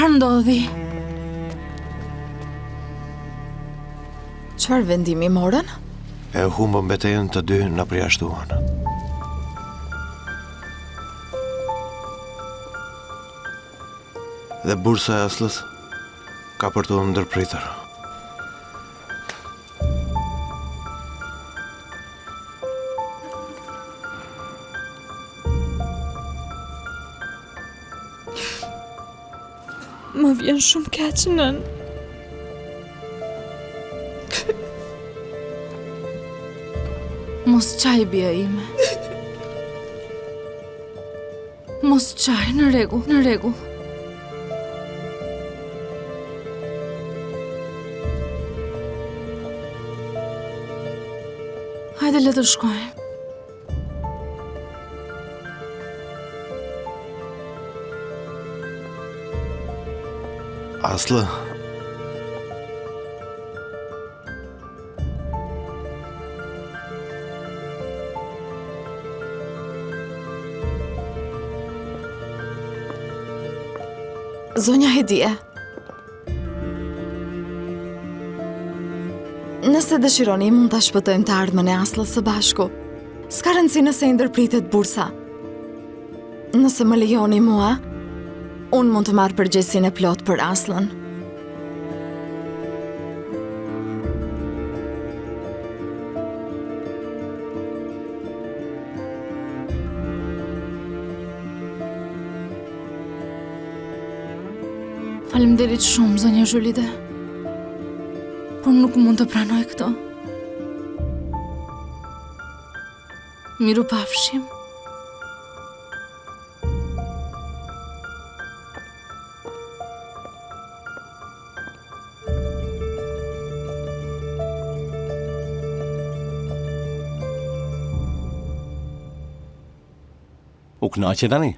Çfarë ndodhi? Çfarë vendimi morën? E humbëm betejën të dy na përjashtuan. Dhe bursa e Asllës ka për t'u ndërpritur. Më vjen shumë keq nënë. Mos qaj, bija ime. Mos qaj, në rregull, në rregull. Hajde le të shkojmë. Asllë. Zonja Hedie. Nëse dëshironi, mund ta shpëtojmë të ardhmen e Asllës së bashku. S'ka rëndësi nëse i ndërpritet bursa. Nëse më lejoni mua, unë mund të marr përgjegjësinë e plotë për Asllën. Faleminderit shumë, zonja Zhulide. Por nuk mund të pranoj këtë. Mirupafshim. U kënaqe tani?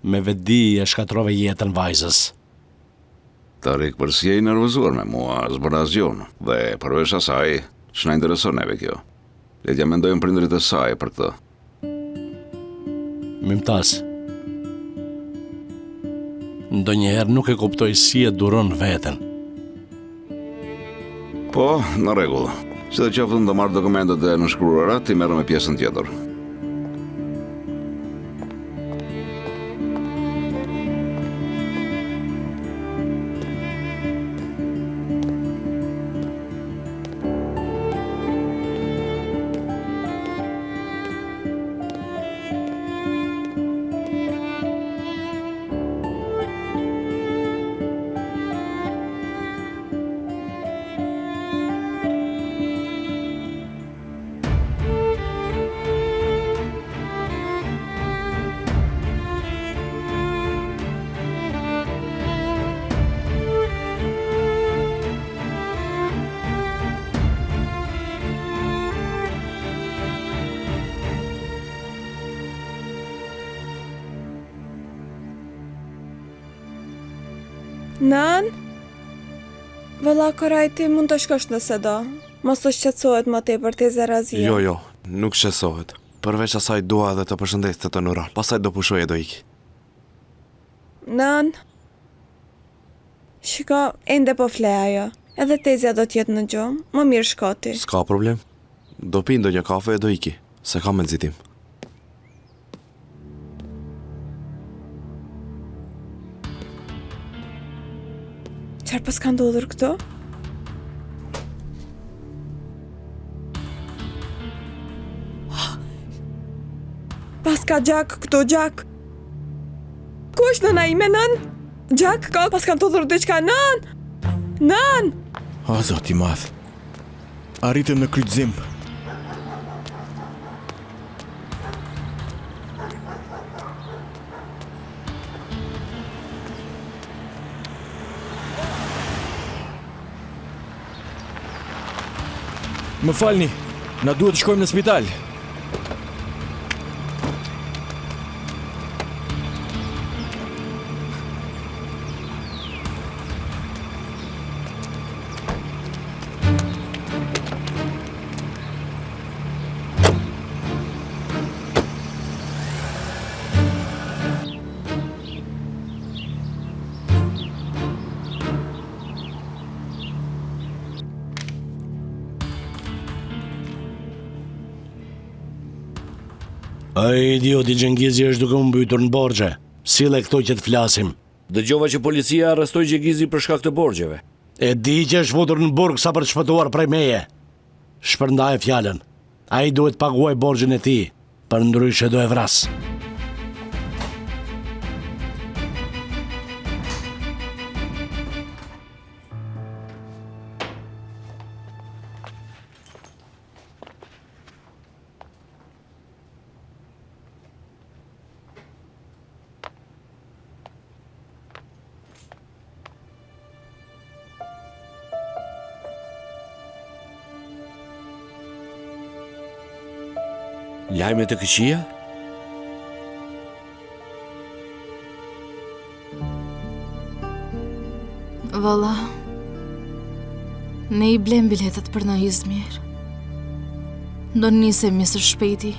Me vetëdije ia shkatërrove jetën vajzës. Tarik, përse je i nervozuar me mua, s'bëra asgjë unë. Dhe përveç asaj, ç'na intereson neve kjo? Le t'ia mendojnë prindërit e saj për këtë. Mymtaz. Ndonjëherë nuk e kuptoj si e duron veten. Po, në rregull. Sidoqoftë unë do marr dokumentet e nënshkruara, ti merru me pjesën tjetër. Nënë? Vëlla Koraj, ti mund të shkosh nëse do. Mos të shqetësohet më tepër teze Razia. Jo, jo, nuk shqetësohet. Përveç asaj dua edhe të përshëndes tetë Nuran. Pastaj do pushoj e do iki. Nënë? Shiko, ende po fle ajo. Edhe tezja do të jetë në gjumë, më mirë shko ti. S'ka problem. Do pi ndonjë kafe e do iki, se kam me nxitim. Çfarë paska ndodhur këtu? Paska gjak këtu, gjak. Ku është nëna ime, nënë? Gjak ka, paska ndodhur diçka, nënë! Nënë! O, zot i madh. Arritëm në kryqëzim. Më falni, na duhet të shkojmë në spital. Ai idioti Xhengizi është duke u mbytur në borxhe. Sille këtu që të flasim. Dëgjova që policia arrestoi Xhengizin për shkak të borxheve. E di që është futur në burg sa për të shpëtuar prej meje. Shpërndaje fjalën. Ai duhet të paguajë borxhin e tij, përndryshe do e vras. Lajme të këqija? Vëlla, ne i blemë biletat për në Izmir. Do nisemi së shpejti.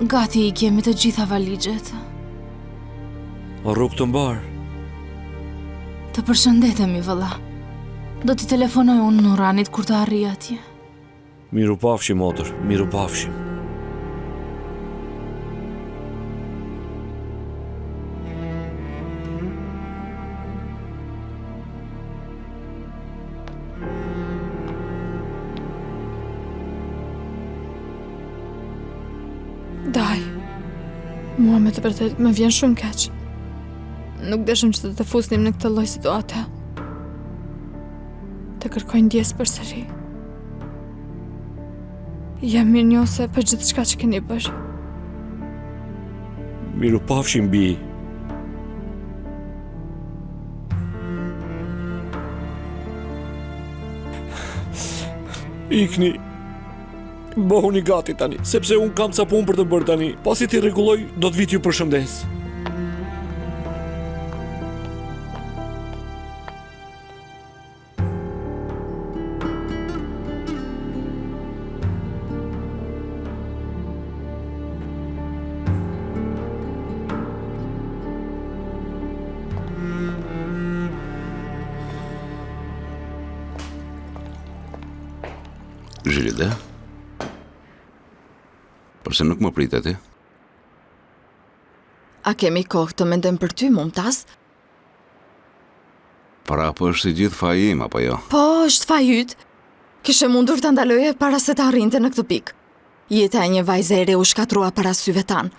Gati i kemi të gjitha valixhet. Rrugë të mbarë. Të përshëndetemi, vëlla. Do t'i telefonoj unë Nuranit kur të arrij atje. Mirupafshim, motër, mirupafshim. Dajë, mua me të vërtetë më vjen shumë keq. Nuk deshëm që të të fusnim në këtë lloj situate. Të kërkoj ndjesë përsëri. Jam mirënjohëse për gjithçka që keni bërë. Mirupafshim, bijë. Ikni. Bëhuni gati tani, sepse unë kam ca punë për të bërë tani. Pasi t'i rregulloj, do të vij t'ju përshëndes. Zhilide? Përse nuk më prite ti? A kemi kohë të mendojmë për ty, Mumtaz? Prapë është i gjithë faji im, apo jo? Po, është faji yt. Kishe mundur ta ndaloje para se të arrinte në këtë pikë. Jeta e një vajze e re u shkatërrua para syve tanë.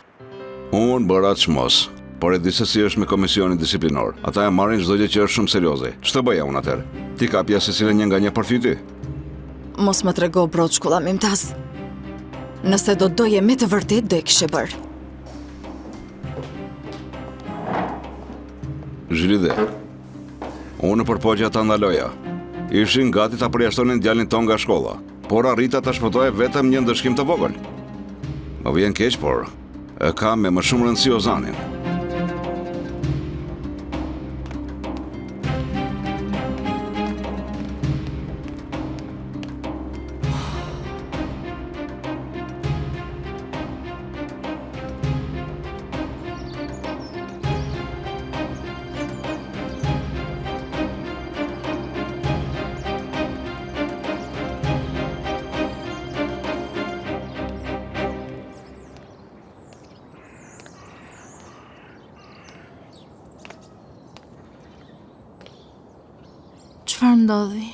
Unë bëra çmos, por e di se si është me komisionin disiplinor. Ata e marrin çdo gjë që është shumë serioze. Ç'të bëja unë atëherë? T'i kapja secilën një nga një për fyti? Mos më trego broçkulla, Mimtaz. Nëse do doje me të vërtetë, do e kishe bërë. Zhilide, unë u përpoqa ta ndaloja. Ishin gati ta përjashtonin djalin tonë nga shkolla, por arrita ta shpëtoja vetëm një ndëshkim të vogël. Më vjen keq, por e kam me më shumë rëndësi Ozanin. Çfarë ndodhi?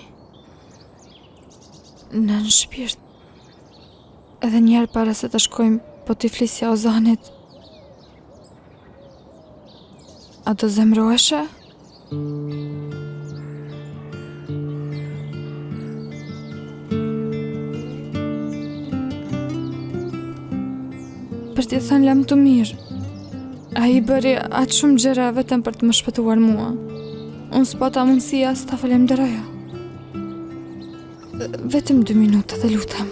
Nënë shpirt. Edhe njëherë para se të shkojmë, po t'i flisja Ozanit. A do zemroheshe? Për t'i thënë lamtumirë. Ai bëri aq shumë gjëra vetëm për të më shpëtuar mua. Unë s'pata mundësi as ta falenderoja. Vetëm dy minuta të lutem.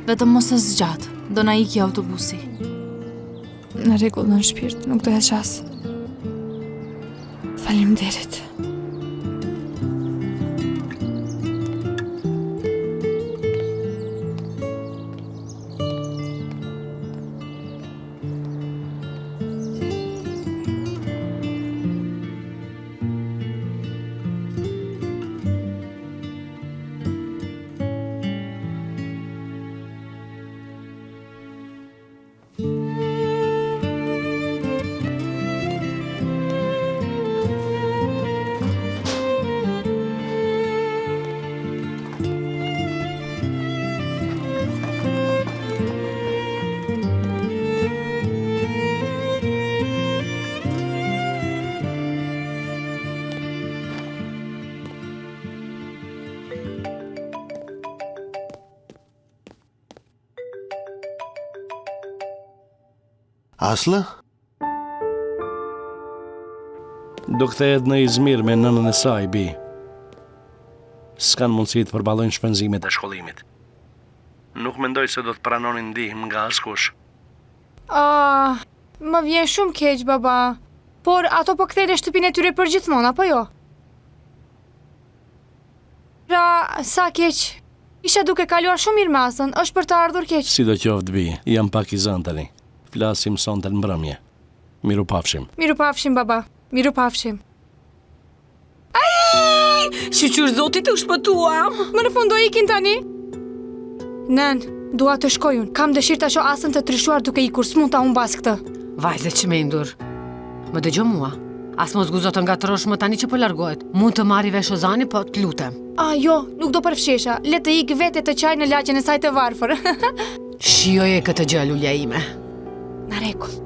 Vetëm mos e zgjat, do na iki autobusi. Në rregull nënë shpirt, nuk do e zgjas. Faleminderit. Asllë? Do kthehet në Izmir me nënën e saj, bijë. S'kanë mundësi të përballojnë shpenzimet e shkollimit. Nuk mendoj se do të pranonin ndihmë nga askush. Ah, më vjen shumë keq, baba. Por ato po kthehen në shtëpinë e tyre përgjithmonë, apo jo? Pra, sa keq. Isha duke kaluar shumë mirë me Asllën, është për të ardhur keq. Sidoqoftë, bijë, jam pak i zënë tani. Flasim sonte në mbrëmje. Mirupafshim. Mirupafshim, baba. Mirupafshim. Ai! Shyqyr Zotit u shpëtuam. Më në fund do ikin tani. Nënë, dua të shkoj unë. Kam dëshirë ta shoh Asllën të trishuar duke ikur, s'mund ta humbas këtë. Vajzë e çmendur. Më dëgjo mua. As mos guxo të ngatërrosh më tani që po largohet. Mund të marri vesh Ozani, po të lutem. Ah, jo, nuk do përfshihesha. Le të ikë vetë e të qajë në lagjen e saj të varfër. Shijoje këtë gjë, lulja ime. Në rregull.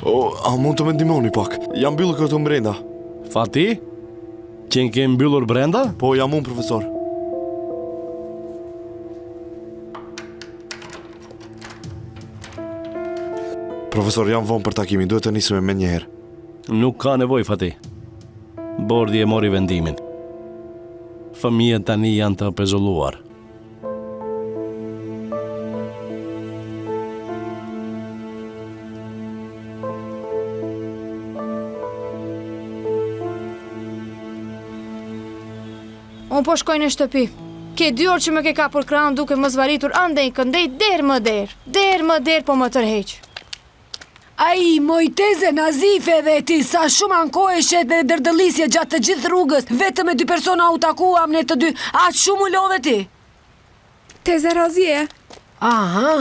O, a mund të më ndihmoni pak? Jam mbyllur këtu brenda. Fati? Qenke mbyllur brenda? Po, jam unë, profesor. Profesor, jam vonë për takimin, duhet të nisem menjëherë. Nuk ka nevojë, Fati. Bordi e mori vendimin. Fëmijët tani janë të pezulluar. Unë po shkoj në shtëpi. Ke dy orë që më ke kapur krahun duke më zvarritur andej këndej derë më derë. Derë më derë po më tërheq. Ai, moj teze Nazife dhe ti sa shumë ankoheshe dhe dërdëllisje gjatë të gjithë rrugës, vetëm me dy persona u takuam ne të dy, aq shumë u lodhe ti. Teze Razie. Aha,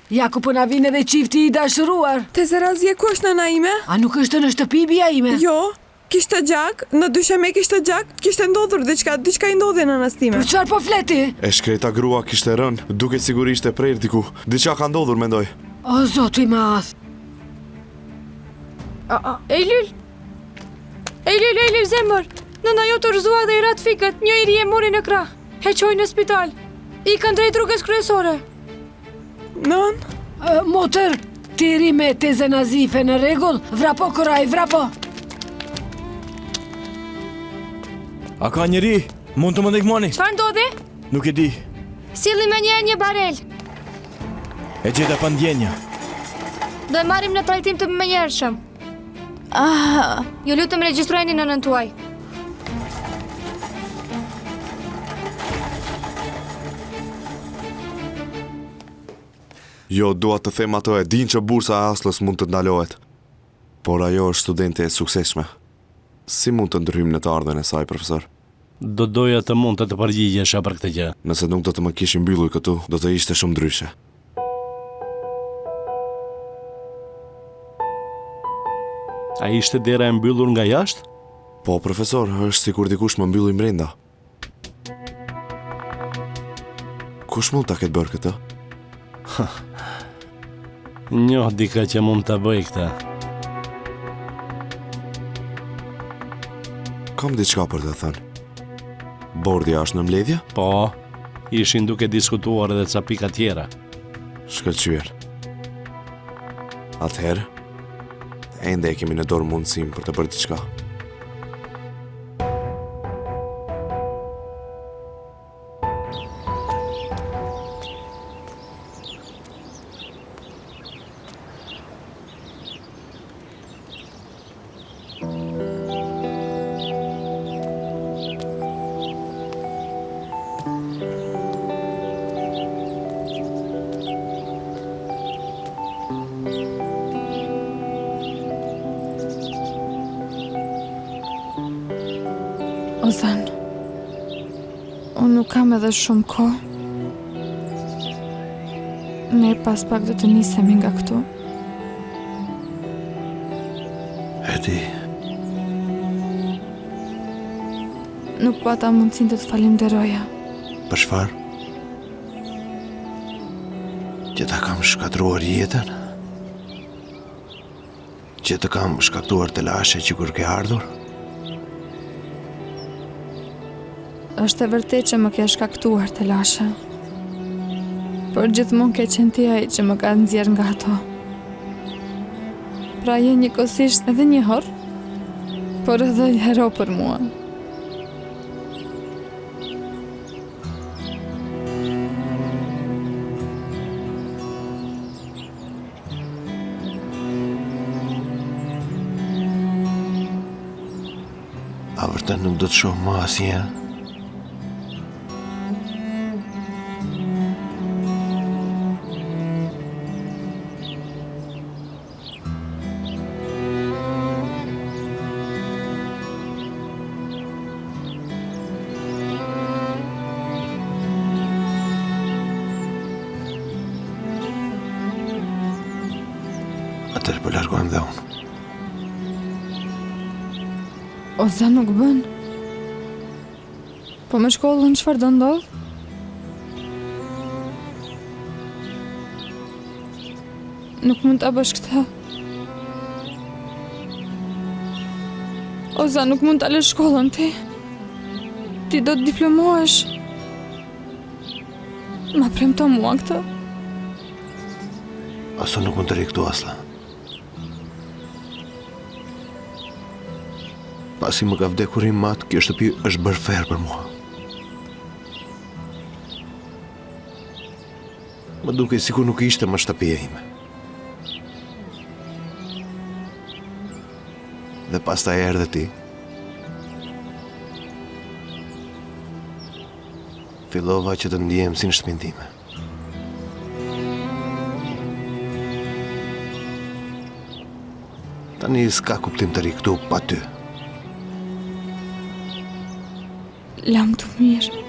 ja ku po na vjen edhe çifti i dashuruar. Teze Razie, ku është nëna ime? A nuk është në shtëpi bija ime? Jo, Kishte gjak, në dysheme kishte gjak, kishte ndodhur diçka, diçka i ndodhi nënës time. Për çfarë po flet ti? E shkreta grua kishte rënë, duket sikur ishte prerë diku. Diçka ka ndodhur, mendoj. O Zot i madh. A, a, Ejlyl! Ejlyl, Ejlyl, zemër! Nëna jote u rrëzua dhe i ra të fikët, një i ri e mori në krah. E çoi në spital. Ikën drejt rrugës kryesore. Nënë? Motër, ti rri me teze Nazife në rregull, vrapo Koray, vrapo. A ka njeri? Mund të më ndihmoni? Çfarë ndodhi? Nuk e di. Silli menjëherë një barel. E gjeta pa ndjenja. Do e marrim në trajtim të menjëhershëm. Ah, ju lutem regjistrojeni nënën tuaj. Jo, dua të them ato e dinë që bursa e Asllës mund të ndalohet. Por ajo është studente e suksesshme. Si mund të ndërhyjmë në të ardhmen e saj, profesor? Do doja të mund të të përgjigjesha për këtë gjë. Nëse nuk do të më kishin mbyllur këtu, do të ishte shumë ndryshe. A ishte dera e mbyllur nga jashtë? Po, profesor, është sikur dikush më mbylli mbrenda. Kush mund ta ketë bërë këtë? Njoh dikë që mund ta bëjë këtë. Kam diçka për të thënë. Bordi a është në mbledhje? Po, ishin duke diskutuar edhe ca pika tjera. Shkëlqyer. Atëherë, ende e kemi në dorë mundësinë për të bërë diçka. Ozan, unë nuk kam edhe shumë kohë. Ne pas pak do të nisemi nga këtu. E di. Nuk pata mundësinë të të falenderoja. Për çfarë? Që ta kam shkatërruar jetën? Që të kam shkaktuar telashe që kur ke ardhur? Është e vërtetë që më ke shkaktuar telashe. Por gjithmonë ke qenë ti ai që më ka nxjerrë nga ato. Pra je njëkohësisht edhe një horr, por edhe hero për mua. A vërtet nuk do të shoh më asnjëherë? Atëherë po largohem dhe unë. Ozan nuk bën. Po me shkollën çfarë do ndodhë? Nuk mund ta bësh këtë. Ozan, nuk mund ta lësh shkollën ti. Ti do të diplomohesh. Ma premto mua këtë. As unë nuk mund të rri këtu Aslla. Pasi më ka vdekur im atë, kjo shtëpi është bërë ferr për mua. Më dukej sikur nuk ishte më shtëpia ime. Dhe pastaj erdhe ti. Fillova që të ndihem si në shtëpinë time. Tani s'ka kuptim të rri këtu pa ty. Lamtumirë.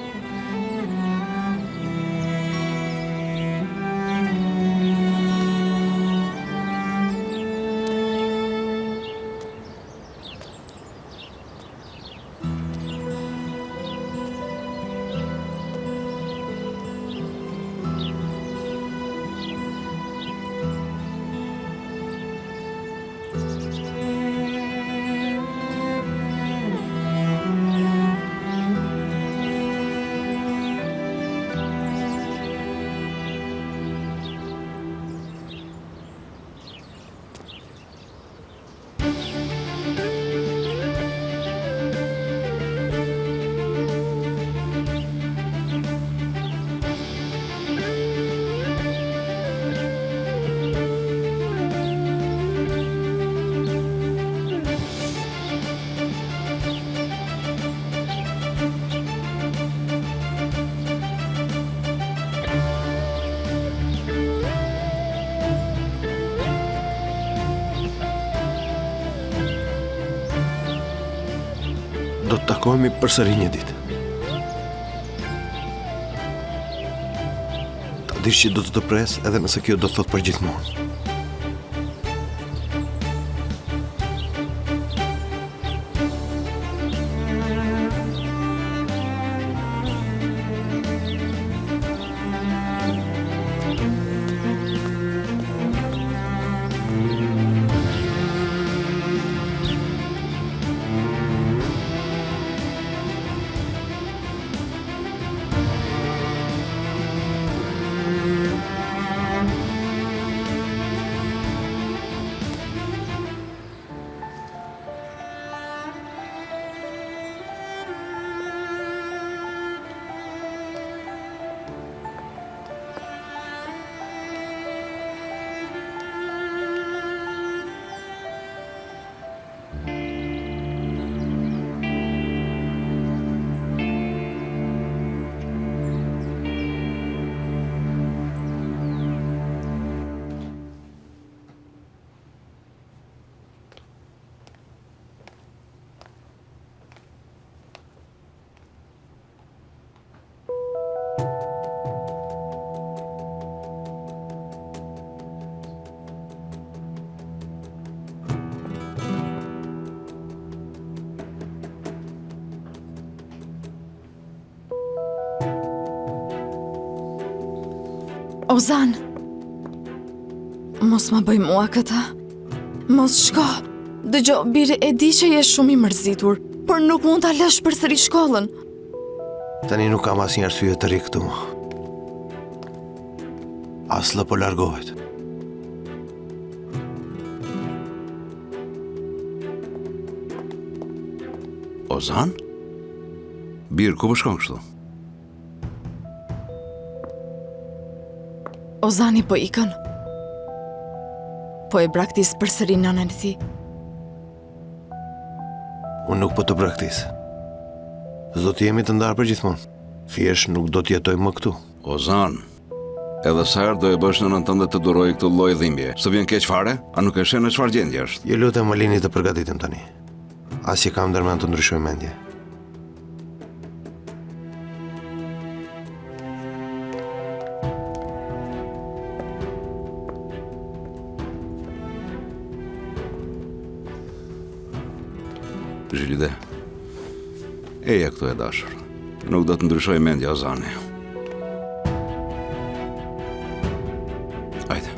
Do të takohemi përsëri një ditë. Ta dish që do të të pres edhe nëse kjo do të thotë përgjithmonë. Ozan, mos ma bëj mua këtë. Mos shko. Dëgjo, bir, e di që je shumë i mërzitur, por nuk mund ta lësh përsëri shkollën. Tani nuk kam asnjë arsye të rri këtu më. Asllë po largohet. Ozan? Bir, ku po shkon kështu? Ozani po ikën. Po e braktis përsëri nënën e tij. Unë nuk po të braktis. S'do të jemi të ndarë përgjithmonë. Thjesht nuk do të jetoj më këtu. Ozan, edhe sa herë do e bësh nënën tënde të durojë këtë lloj dhimbje? S'të vjen keq fare? A nuk e sheh në çfarë gjendje është? Ju lutem më lini të përgatitem tani. As që kam ndërmend të ndryshoj mendje. Zhilide, eja këtu e dashur. Nuk do të ndryshojë mendje Ozani. Ajde.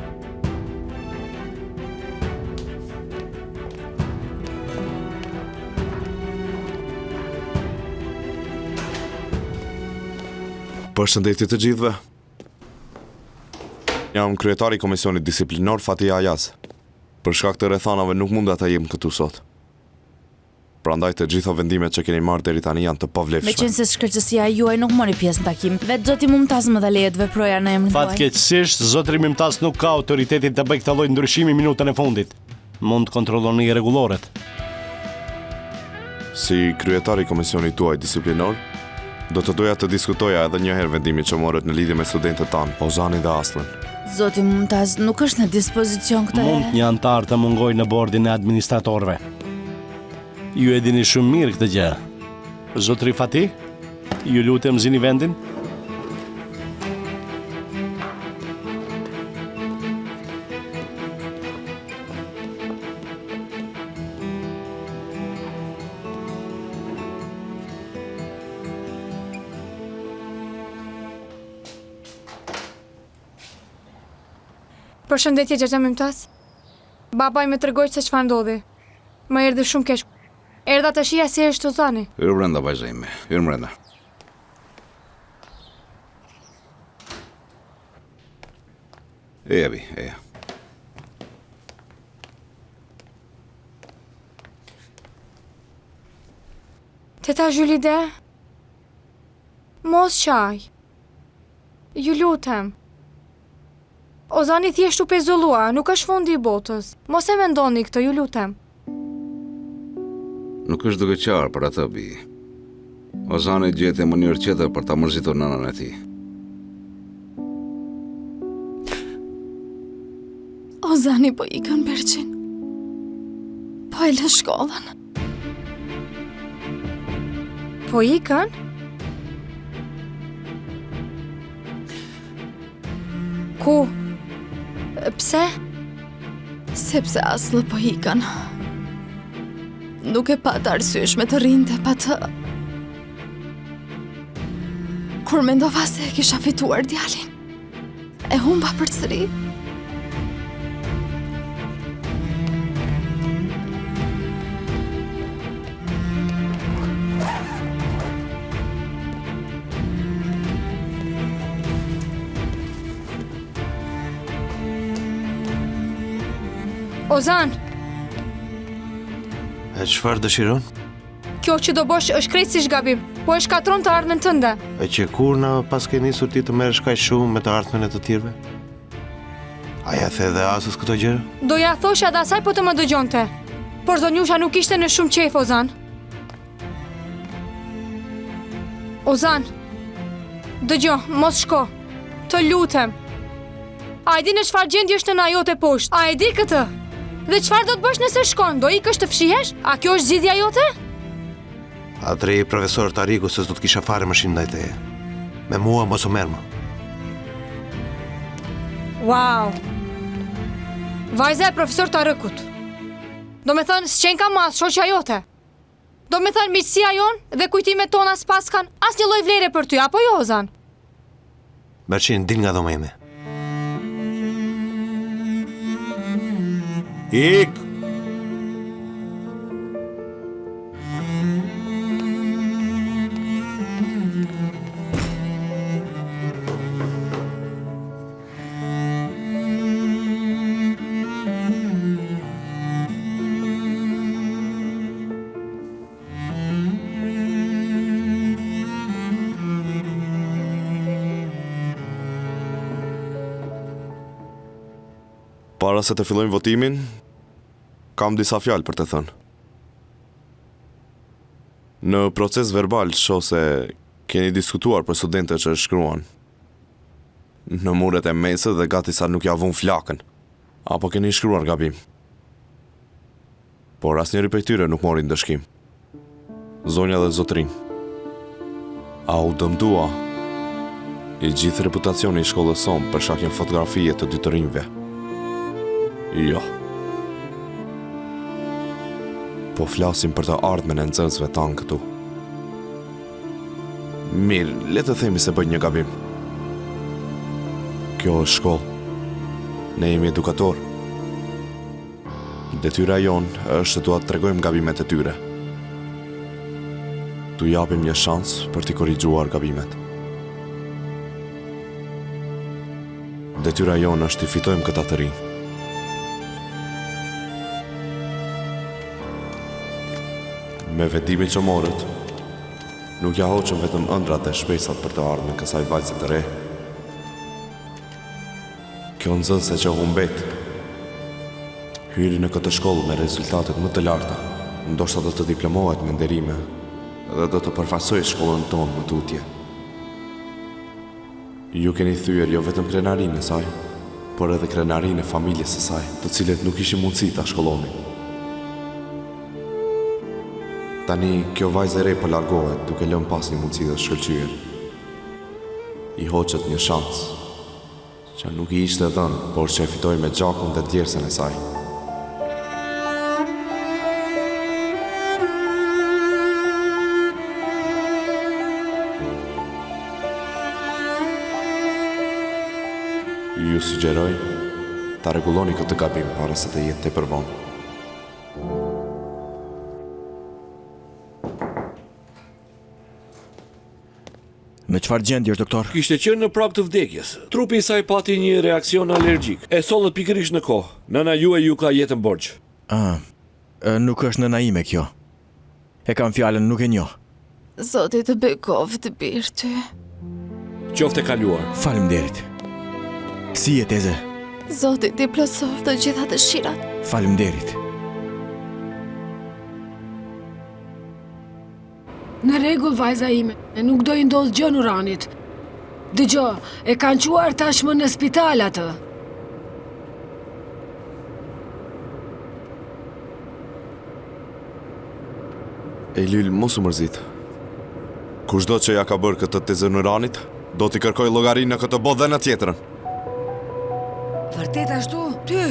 Përshëndetje të gjithëve. Jam kryetari i Komisionit Disiplinor Fatih Ajaz. Për shkak të rrethanave nuk munda të jem këtu sot. Prandaj të gjitha vendimet që keni marrë deri tani janë të pavlefshme. Meqenëse shkëlqesia juaj nuk mori pjesë në takim, vetë zoti Mumtaz më dha leje të veproja në emrin tuaj. Fatkeqësisht, zotëri Mumtaz nuk ka autoritetin të bëjë këtë lloj ndryshimi minutën e fundit. Mund të kontrolloni rregulloret. Si kryetar i komisionit tuaj disiplinor, do të doja të diskutoja edhe një herë vendimin që morët në lidhje me studentët tanë, Ozanin dhe Asllën. Zoti Mumtaz nuk është në dispozicion këtë herë. Mund një anëtar të mungojë në bordin e administratorëve. Ju e dini shumë mirë këtë gjë. Zotëri Fatih, ju lutem zini vendin. Përshëndetje xhaxha Mymtaz. Babai më tregoi se çfarë ndodhi. Më erdhi shumë keq. Erdha të shihja si është Ozani. Hyr brenda vajza ime, hyr brenda. Eja bi, eja. Teta Zhulide, mos qaj. Ju lutem. Ozani thjesht u pezullua, nuk është fundi i botës. Mos e mendoni këtë, ju lutem. Nuk është duke qarë për atë, bijë. Ozani gjeti mënyrë tjetër për ta mërzitur nënën e tij. Ozani po ikën Berçin. Po e lë shkollën. Po ikën? Ku? Pse? Sepse Asllë po ikën. Nuk e pa të arsyeshme të rrinte pa të. Kur mendova se e kisha fituar djalin, e humba përsëri. Ozan! E çfarë dëshiron? Kjo që do bësh është krejtësisht gabim, po e shkatërron të ardhmen tënde. E që kur na paske nisur ti të merresh kaq shumë me të ardhmen e të tjerëve? A ia the dhe Asllës këto gjëra? Do ia thosha dhe asaj po të më dëgjonte. Por zonjusha nuk ishte në shumë qejf, Ozan. Ozan, dëgjo, mos shko. Të lutem. A e di në çfarë gjendje është nëna jote poshtë? A e di këtë? Dhe çfarë do të bësh nëse shkon? Do ikësh të fshihesh? A kjo është zgjidhja jote? Atëherë profesor Tariku se s'do të kisha fare mëshirë ndaj teje. Me mua mos u merr më. Wow. Vajza e profesor Tarëkut. Domethënë, s'qenka më as shoqja jote. Domethënë, miqësia jonë dhe kujtimet tona s'paskan asnjë lloj vlere për ty, apo jo, Ozan? Berçin, dil nga dhoma ime. Ik! Para se të fillojmë votimin, kam disa fjalë për të thënë. Në procesverbal shoh se keni diskutuar për studentët që shkruan në muret e mesës dhe gati sa nuk ia vunë flakën. Apo keni shkruar gabim. Por asnjëri prej tyre nuk mori ndëshkim. Zonja dhe zotërinj, a u dëmtua i gjithë reputacioni i shkollës sonë për shkak një fotografie të dy të rinjve? Jo. Po flasim për të ardhmen e nxënësve tanë këtu. Mirë, le të themi se bënë një gabim. Kjo është shkollë. Ne jemi edukatorë. Detyra jonë është t'ua tregojmë gabimet e tyre. T'u japim një shans për t'i korrigjuar gabimet. Detyra jonë është t'i fitojmë këta të rinj. Me vendimin që morët, nuk ia hoqëm vetëm ëndrrat dhe shpresat për të ardhmen kësaj vajze të re. Kjo nxënëse që humbet, hyri në këtë shkollë me rezultatet më të larta, ndoshta do të diplomohet me nderime dhe do të përfaqësojë shkollën tonë më tutje. Ju keni thyer jo vetëm krenarinë e saj, por edhe krenarinë e familjes së saj, të cilët nuk kishin mundësi ta shkollonin. Tani, kjo vajzë e re po largohet, duke lënë pas një mundësi të shkëlqyer. I hoqët një shans, që nuk i ishte dhënë, por që e fitoi me gjakun dhe djersën e saj. Ju sugjeroj ta rregulloni këtë gabim para se të jetë tepër vonë. Në çfarë gjendje është doktor? Kishte qenë në prag të vdekjes. Trupi i saj pati një reaksion alergjik. E sollët pikërisht në kohë. Nëna juaj ju ka jetën borxh. Ah, nuk është nëna ime kjo. E kam fjalën, nuk e njoh. Zoti të bekoftë bir ty. Qoftë e kaluar. Faleminderit. Si je teze? Zoti t'i plotësoftë të gjitha dëshirat. Faleminderit. Në rregull vajza ime, nuk do i ndodhë gjë Nuranit. Dëgjo, e kanë çuar tashmë në spital atë. Ejlyl, mos u mërzit. Kushdo që ia ka bërë këtë teze Nuranit, do t'i kërkojë llogari në këtë botë dhe në tjetrën. Vërtet ashtu? Ty?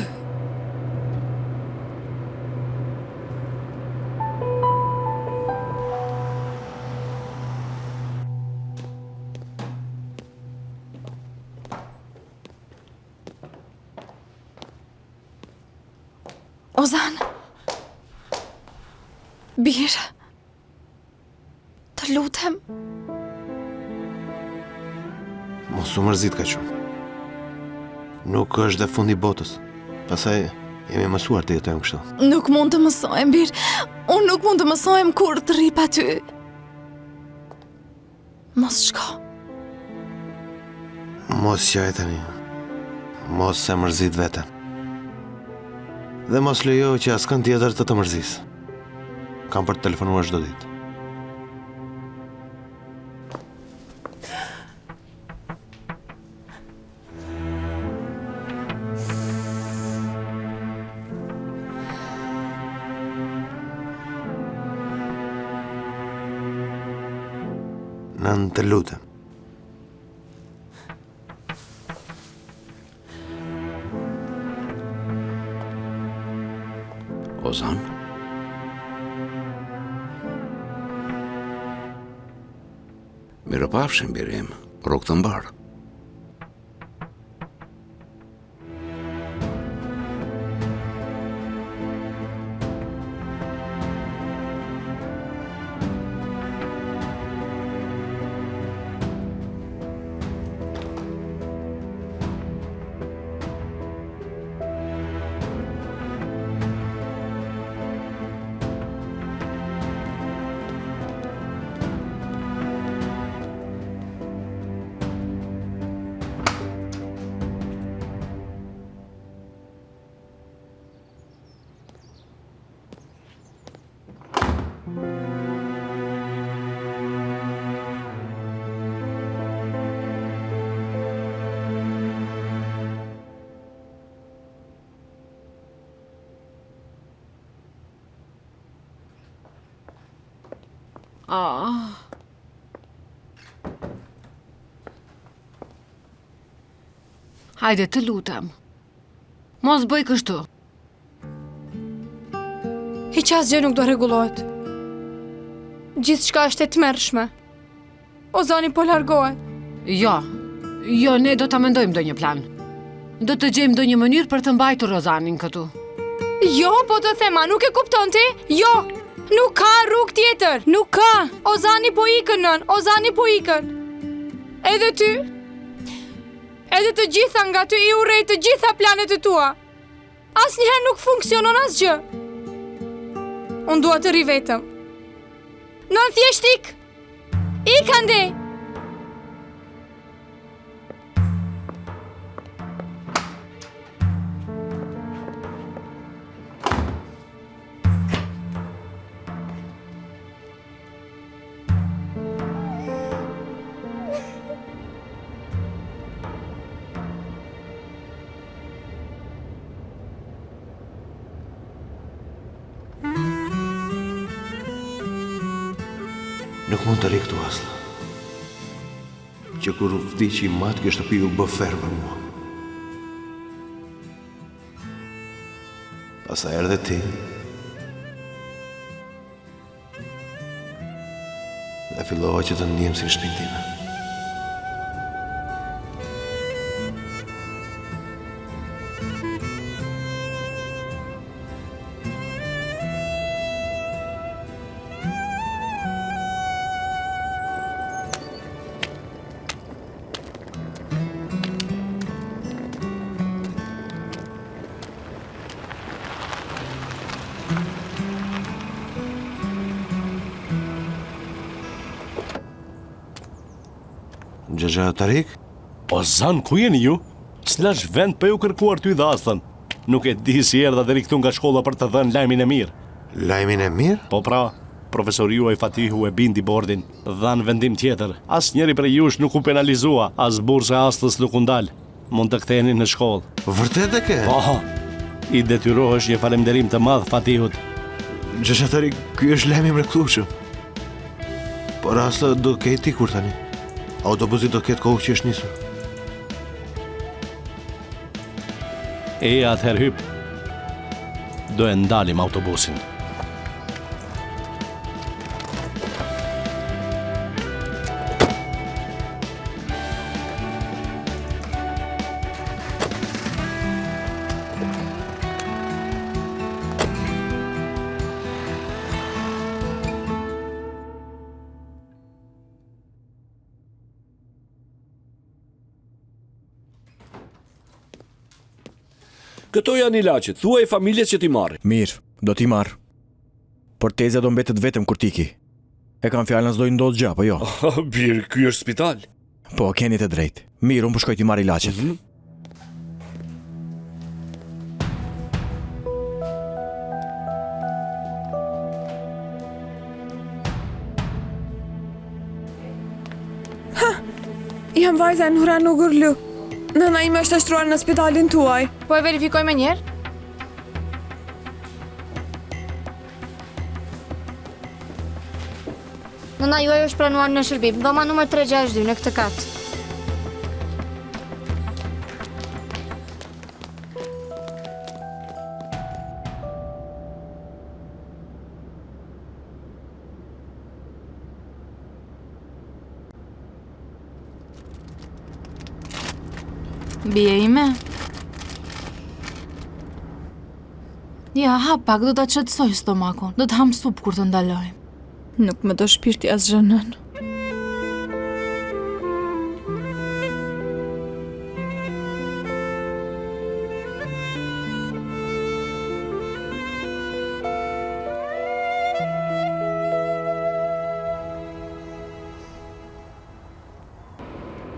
Ozan. Bir. Të lutem. Mos u mërzit kaq shumë. Nuk është dhe fundi i botës. Pastaj jemi mësuar të jetojmë kështu. Nuk mund të mësohem, bir. Unë nuk mund të mësohem kurrë të rri pa ty. Mos shko. Mos qaj tani. Mos e mërzit veten. Dhe mos lejo që askënd tjetër të të mërzisë. Kam për të telefonuar çdo ditë. Nënë të lutem. Ozan? Mirupafshim, biri im, rrugë të mbarë. Ah. Hajde, të lutem. Mos bëj kështu. Hiç asgjë nuk do rregullohet. Gjithçka është e tmerrshme. Ozani po largohet. Jo, jo, ne do ta mendojmë ndonjë plan. Do të gjejmë ndonjë mënyrë për të mbajtur Ozanin këtu. Jo, po të them, a nuk e kupton ti? Jo, nuk ka rrugë tjetër, nuk ka. Ozani po ikën, nënë, Ozani po ikën. Edhe ty, edhe të gjitha nga ty i urrej të gjitha planet e tua. Asnjëherë nuk funksionon asgjë. Unë dua të rri vetëm. Nënë thjesht ik. Ik andej. Nuk mund të rri këtu Asllë. Që kur vdiq im atë kjo shtëpi u bë ferr për mua. Pastaj erdhe ti. Dhe fillova që të ndihem si në shtëpinë time. Xhaxha Tarik? Ozan, ku jeni ju? S'lashë vend pa ju kërkuar ty dhe Asllën. Nuk e di si erdha deri këtu nga shkolla për të dhënë lajmin e mirë. Lajmin e mirë? Po pra, profesori juaj Fatihu e bindi bordin. Dhanë vendim tjetër. Asnjëri prej jush nuk u penalizua, as bursa e Asllës nuk u ndal. Mund të ktheheni në shkollë. Vërtet e ke? Po. I detyrohesh një falënderim të madh Fatihut. Xhaxha Tarik, ky është lajm i mrekullueshëm. Por Aslla do ketë ikur tani. Autobusi do ketë kohë që është nisur. E atëherë hyp. Do e ndalim autobusin. Këto janë ilaçet, thuaj familjes që t'i marrë. Mirë, do t'i marr. Por tezja do mbetet vetëm kur t'iki. E kam fjalën s'do i ndodhë gjë, apo jo? Oh, bir, ky është spital. Po, keni të drejtë. Mirë, unë po shkoj t'i marr ilaçet. Mm -hmm. Ha! Jam vajza e Nurhan Ugurlu. Nëna ime është e shtruar në spitalin tuaj. Po e verifikoj menjëherë? Nëna juaj është pranuar në shërbim, dhoma numër 362 në këtë kat. Bija ime. Ja, ha pak, do ta qetësoj stomakun. Do të hamë supë kur të ndalojmë. Nuk më do shpirti asgjë nënë.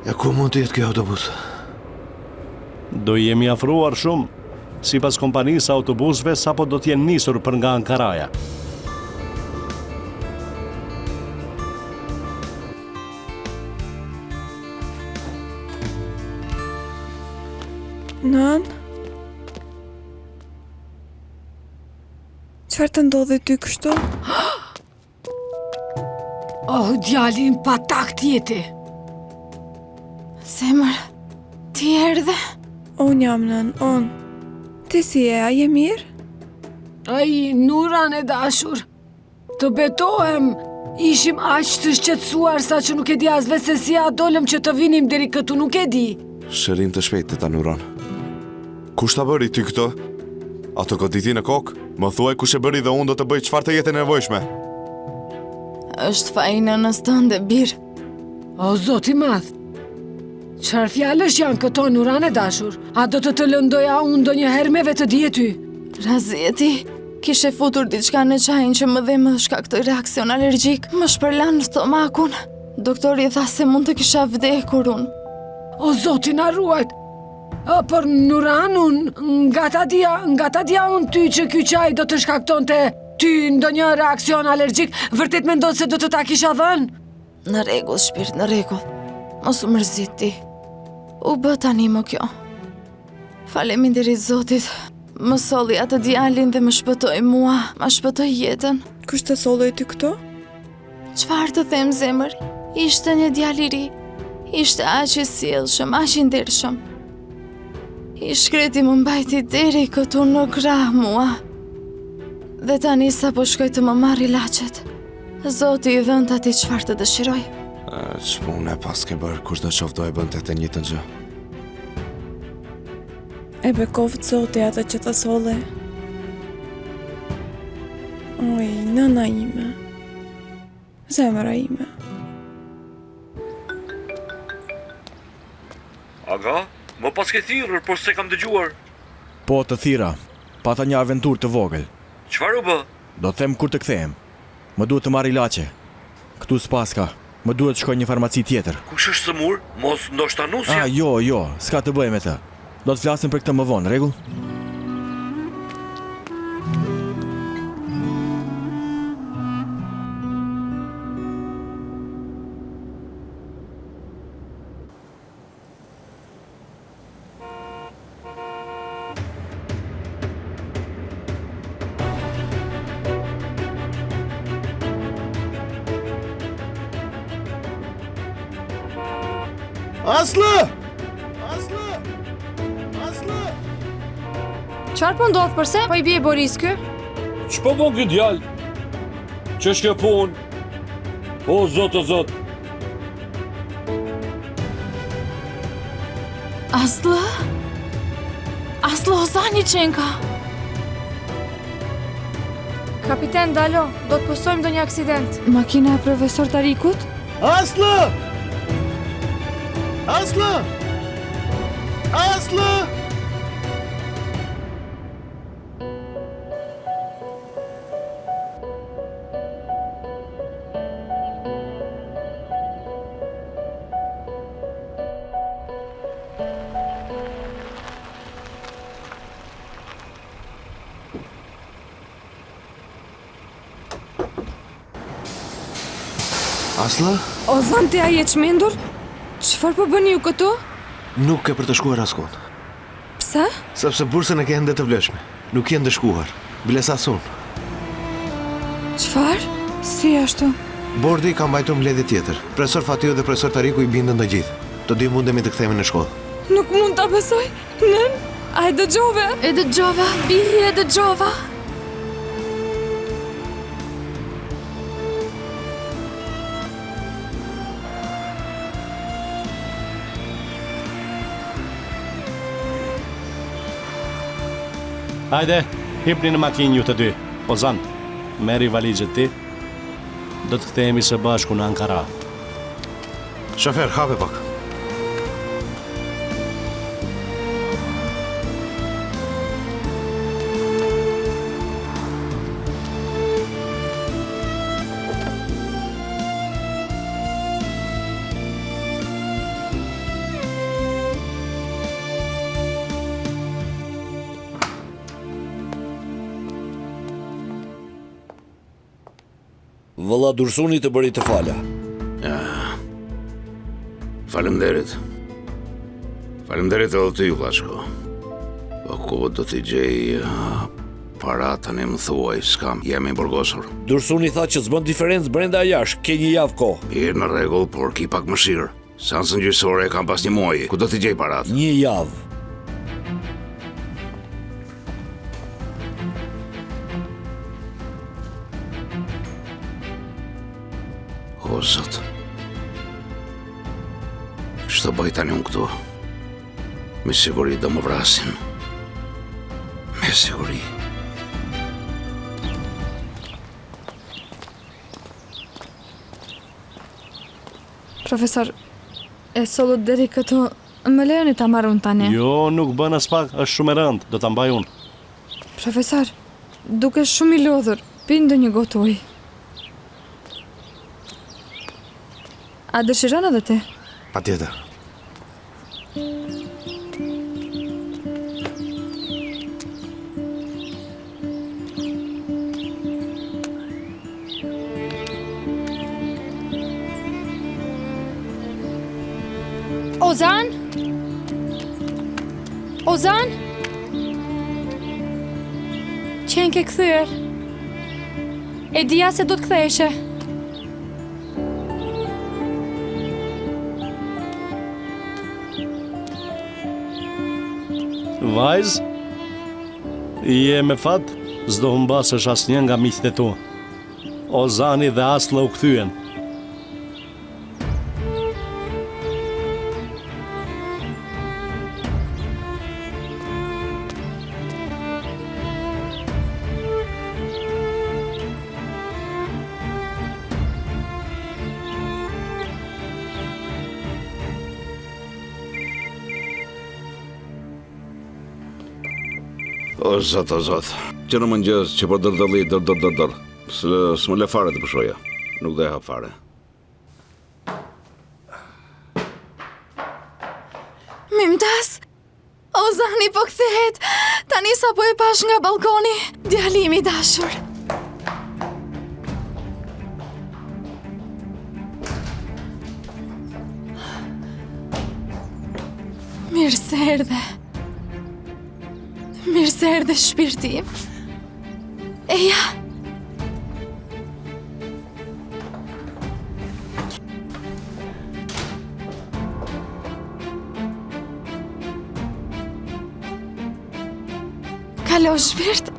E ku mund të jetë ky autobus? Do jemi afruar shumë. Sipas kompanisë së autobusëve, sapo do të jenë nisur për nga Ankaraja. Nënë? Çfarë të ndodhi ty kështu? Oh, djali im pa takt je ti. Zemër, ti erdhe? Unë jam nënë, unë. Ti si je, a je mirë? Ai, Nuran e dashur, të betohem, ishim aq të shqetësuar sa që nuk e di as vetë se si ia dolëm që të vinim deri këtu, nuk e di. Shërim të shpejtë teta Nuran. Kush ta bëri ty këtë? A të goditi në kokë? Më thuaj kush e bëri dhe unë do të bëj çfarë të jetë e nevojshme. Është faji i nënës tënde, bir. O, zot i madh, çfarë fjalësh janë këto, Nuran e dashur? A do të të lëndoja unë ndonjëherë me vetëdije ty? Razijeti, kishe futur diçka në çajin që më dhe më shkaktoi reaksion alergjik, më shpërlanë stomakun. Doktori tha se mund të kisha vdekur unë. O, zoti na ruajt! Por Nuran, unë, nga ta dija, nga ta dija unë ty që ky çaj do të shkaktonte ty ndonjë reaksion alergjik, vërtet mendon se do të ta kisha dhënë? Në rregull, shpirt, në rregull. Mos u mërzit ti. U bë tani më kjo. Faleminderit Zotit. Më solli atë djalin dhe më shpëtoi mua, ma shpëtoi jetën. Kush të solli ty këtu? Çfarë të them zemër? Ishte një djalë i ri. Ishte aq i sjellshëm, aq i ndershëm. I shkreti më mbajti deri këtu në krah mua. Dhe tani sapo shkoi të më marrë ilaçet. Zoti i dhëntë atij çfarë të dëshirojë. Ç'punë e paske bërë, kushdo qoftë do e bënte të njëjtën gjë. E bekoftë Zoti atë që të solli. Oj, nëna ime. Zemra ime. Aga, më paske thirrur, por s'e kam dëgjuar. Po, të thirra. Pata një aventurë të vogël. Çfarë u bë? Do të them kur të kthehem. Më duhet të marr ilaçe. Këtu s'paska. Më duhet të shkoj në një farmaci tjetër. Kush është sëmurë? Mos ndoshta nusja? Ah, jo, jo, s'ka të bëjë me të. Do të flasim për këtë më vonë, rregull? Aslı! Aslı! Aslı! Çfarë po ndodh përse? Po i bie borisë ky? Ç'po bën ky djalë? Ç'është kjo punë? O zot, o zot. Aslı? Aslı Ozani qenka. Kapiten, ndalo, do të pësojmë ndonjë aksident. Makina e profesor Tarikut? Aslı! Aslı! Aslı! Aslı? Ozan ti a je çmendur? Çfarë po bëni ju këtu? Nuk ke për të shkuar askund. Pse? Sepse bursën e ke ende të vlefshme. Nuk je ndëshkuar. Biles as unë. Çfarë? Si ashtu? Bordi ka mbajtur mbledhje tjetër. Profesor Fatiu dhe profesor Tariku i bindën të gjithë. Të dy mundemi të kthehemi në shkollë. Nuk mund ta besoj. Nënë, a e dëgjove? E dëgjova, biri e dëgjova. Hajde, hipni në makinë ju të dy. Ozan, merri valixhet ti. Do të kthehemi së bashku në Ankara. Shofer, hape pak. Vëlla Dursuni të bëri të fala. Ah. Faleminderit. Faleminderit edhe ty, Vllashko. Po ku do t'i gjej... Ah. Para tani më thuaj, s'kam, jam i burgosur. Dursuni tha që s'bën diferencë brenda a jashtë, ke një javë kohë. Mirë në rregull, por ki pak mëshirë. Seancën gjyqësore e kam pas një muaji, ku do t'i gjej paratë? Një javë. O, zot. Ç'të bëj tani unë këtu? Me siguri do më vrasin. Me siguri. Profesor, e sollët deri këtu, më lejoni ta marr unë tani. Jo, nuk bën aspak, është shumë e rëndë, do ta mbaj unë. Profesor, dukesh shumë i lodhur, pi ndonjë gotë ujë. A dëshiron edhe ti? Patjetër. Ozan? Ozan? Qenke kthyer. E dija se do të ktheheshe. Vajzë, je me fat, s'do humbasësh asnjë nga miqtë e tu. Ozani dhe Aslla u kthyen. O zot, o zot. Që në mëngjes që po dërdëllit, dër dër dër dër. S'më lë fare të pushoja. Nuk do e hap fare. Mimtaz, Ozani po kthehet. Tani sapo e pashë nga ballkoni, djali im i dashur. Mirë se erdhe. Mirë se erdhe shpirti im. Eja. Kalo shpirt.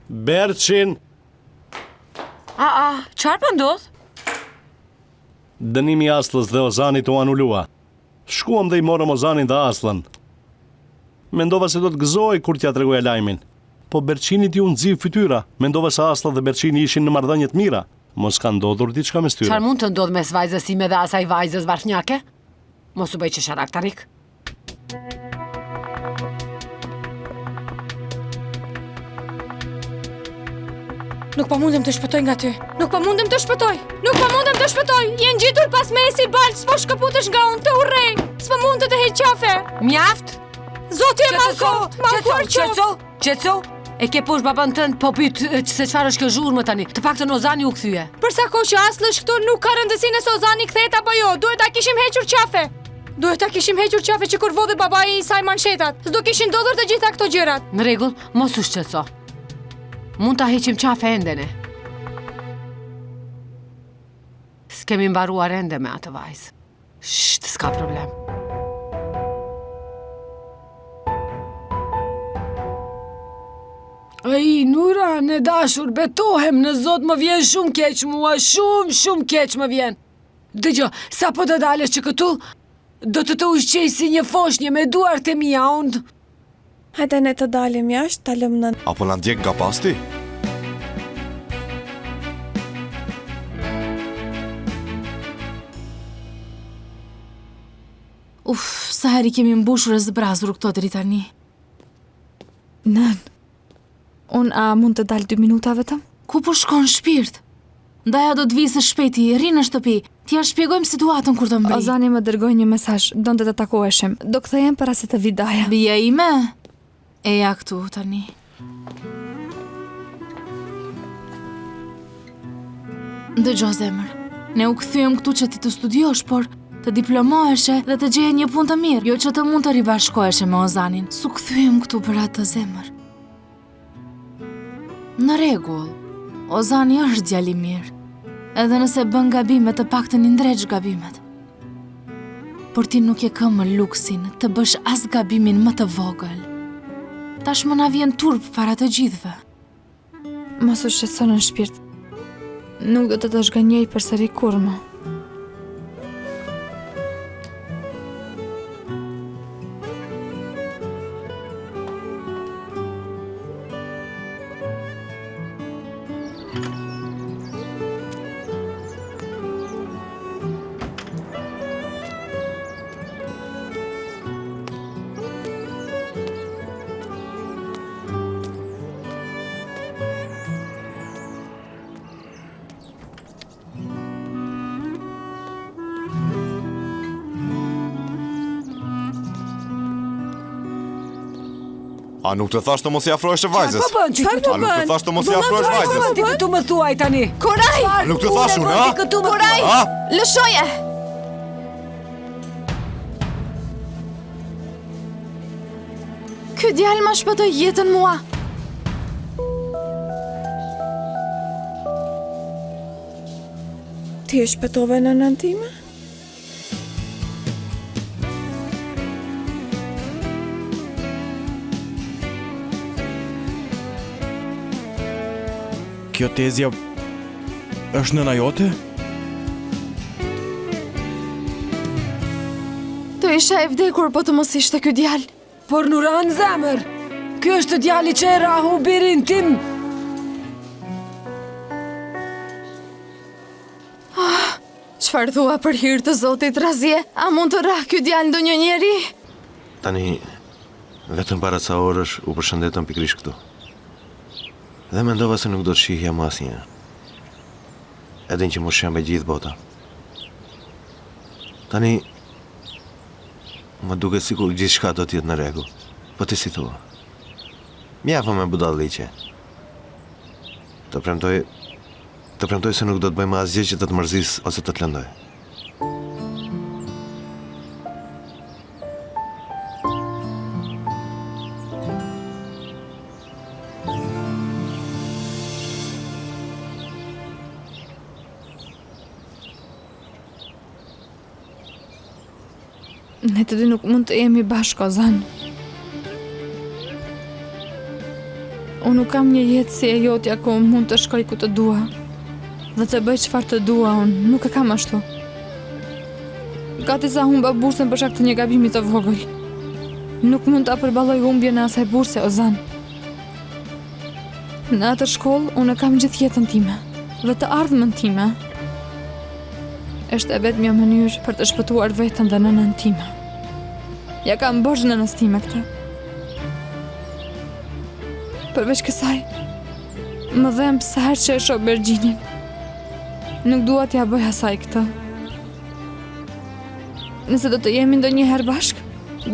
Berçin! A, a, çfarë po ndodh? Dënimi i Asllës dhe Ozanit u anulua. Shkuam dhe i morëm Ozanin dhe Asllën. Mendova se do të gëzohej kur t'ia tregoja lajmin. Po Berçinit iu nxi fytyra. Mendova se Aslla dhe Berçini ishin në marrëdhënie të mira. Mos ka ndodhur diçka mes tyre. Çfarë mund të ndodhë mes vajzës sime dhe asaj vajzës varfnjake? Mos u bëj qesharak Tarik. Nuk po mundem të shpëtoj nga ty. Nuk po mundem të shpëtoj. Nuk po mundem të shpëtoj. Je ngjitur pas meje si baltë, s'po shkëputesh nga unë, të urrej. S'po mund të të heq qafe. Mjaft. Zoti e mallkoftë, mallkuar qoftë. Qetëso, qetëso. E ke poshtë babanë tënd, po pyet se çfarë është kjo zhurmë tani. Të paktën Ozani u kthye. Për sa kohë që Aslla është këtu, nuk ka rëndësi nëse Ozani kthehet apo jo. Duhet ta kishim hequr qafe. Duhet ta kishim hequr qafe që kur vodhi babai i saj manshetat. S'do kishin ndodhur të gjitha këto gjërat. Në rregull, mos u shqetëso. Mund ta heqim qafe ende ne. S'kemi mbaruar ende me atë vajzë. Sht, s'ka problem. Ai, Nuran e dashur, betohem në Zot më vjen shumë keq mua, shumë, shumë keq më vjen. Dëgjo, sapo të dalësh që këtu, do të të ushqej si një foshnje me duart e mia unë. Hajde ne të dalim jashtë, ta lëmë nënën. A po na ndjek nga pas ti? Uf, sa herë i kemi mbushur e zbrazur këto deri tani. Nënë, unë a mund të dal dy minuta vetëm? Ku po shkon shpirt? Daja do të vijë së shpejti, rri në shtëpi, t'ia shpjegojmë situatën kur të mbërrijë. Ozani më dërgoi një mesazh, donte të takoheshim. Do kthehem para se të vijë daja. Bija ime, eja këtu tani. Dëgjo zemër. Ne u kthyem këtu që ti të studiosh, por të diplomoheshe dhe të gjeje një punë të mirë, jo që të mund të ribashkoheshe me Ozanin. S'u kthyem këtu për atë zemër. Në rregull, Ozani është djalë i mirë. Edhe nëse bën gabime, të paktën i ndreq gabimet. Por ti nuk e ke më luksin të bësh as gabimin më të vogël. Tashmë na vjen turp para të gjithëve. Mos u shqetëso nënë shpirt. Nuk do të të zhgënjej përsëri kurrë më. A nuk të thashë të mos i afrohesh vajzës? Çfarë po bën ti këtu? A nuk të thashë të mos i afrohesh vajzës? Çfarë po bën ti këtu më thuaj tani? Koray! A nuk të thashë unë, a? Këtu më Koray! A? Lëshoje! Ky djalë ma shpëtoi jetën mua. Ti e shpëtove nënën time? Kjo tezja është nëna jote? Do isha e vdekur po të mos ishte ky djalë. Por Nuran zemër, ky është djali që e rrahu birin tim. Ah, çfarë thua për hir të Zotit Razie? A mund të rrahë ky djalë ndonjë njeri? Tani, vetëm para ca orësh u përshëndetëm pikërisht këtu. Dhe mendova se nuk do të shihja më asnjëherë. E din që m'u shemb e gjithë bota. Tani, më duket sikur gjithçka do të jetë në rregull. Po ti si thua? Mjaft më me budalliqe. Të premtoj, të premtoj se nuk do të bëj më asgjë që të të mërzis ose të të lëndoj. Ne të dy nuk mund të jemi bashkë, Ozan. Unë nuk kam një jetë si e jotja ku mund të shkoj ku të dua dhe të bëj çfarë të dua unë, nuk e kam ashtu. Gati sa humba bursën për shkak të një gabimi të vogël. Nuk mund ta përballoj humbjen e asaj burse, Ozan. Në atë shkollë, unë kam gjithë jetën time dhe të ardhmen time. Është e vetmja mënyrë për të shpëtuar veten dhe nënën time. Ia kam borxh nënës time këtë. Përveç kësaj, më dhemb sa herë që e shoh Bergjinin. Nuk dua t'ia bëj asaj këtë. Nëse do të jemi ndonjëherë bashkë,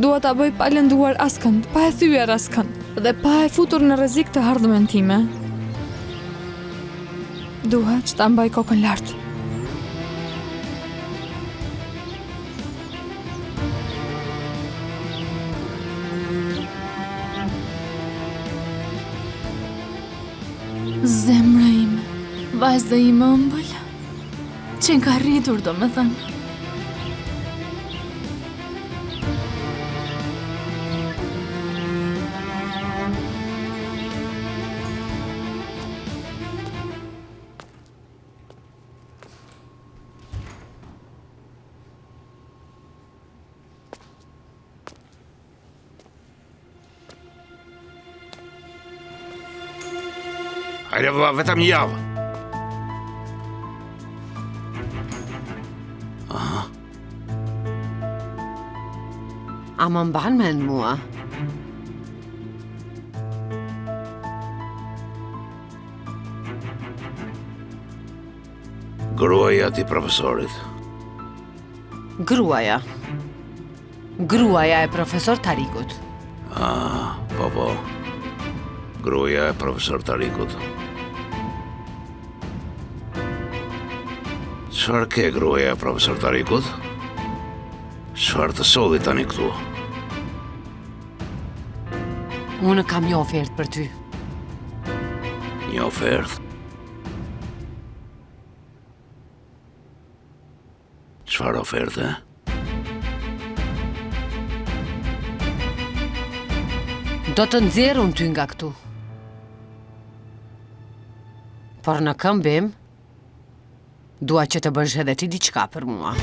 dua ta bëj pa lënduar askënd, pa e thyer askënd dhe pa e futur në rrezik të ardhmen time. Dua që ta mbaj kokën lart. Zemra ime, vajza ime e ëmbël, qenka rritur, domethënë. Hajde vëlla, vetëm një javë. Aha. A më mban mend mua? Gruaja e atij profesorit. Gruaja. Gruaja e profesor Tarikut. Ah, po po. Gruaja e profesor Tarikut. Çfarë ke gruaja e profesor Tarikut? Çfarë të solli tani këtu? Unë kam një ofertë për ty. Një ofertë? Çfarë oferte? Do të nxjerr unë ty nga këtu. Por në këmbim, dua që të bësh edhe ti diçka për mua.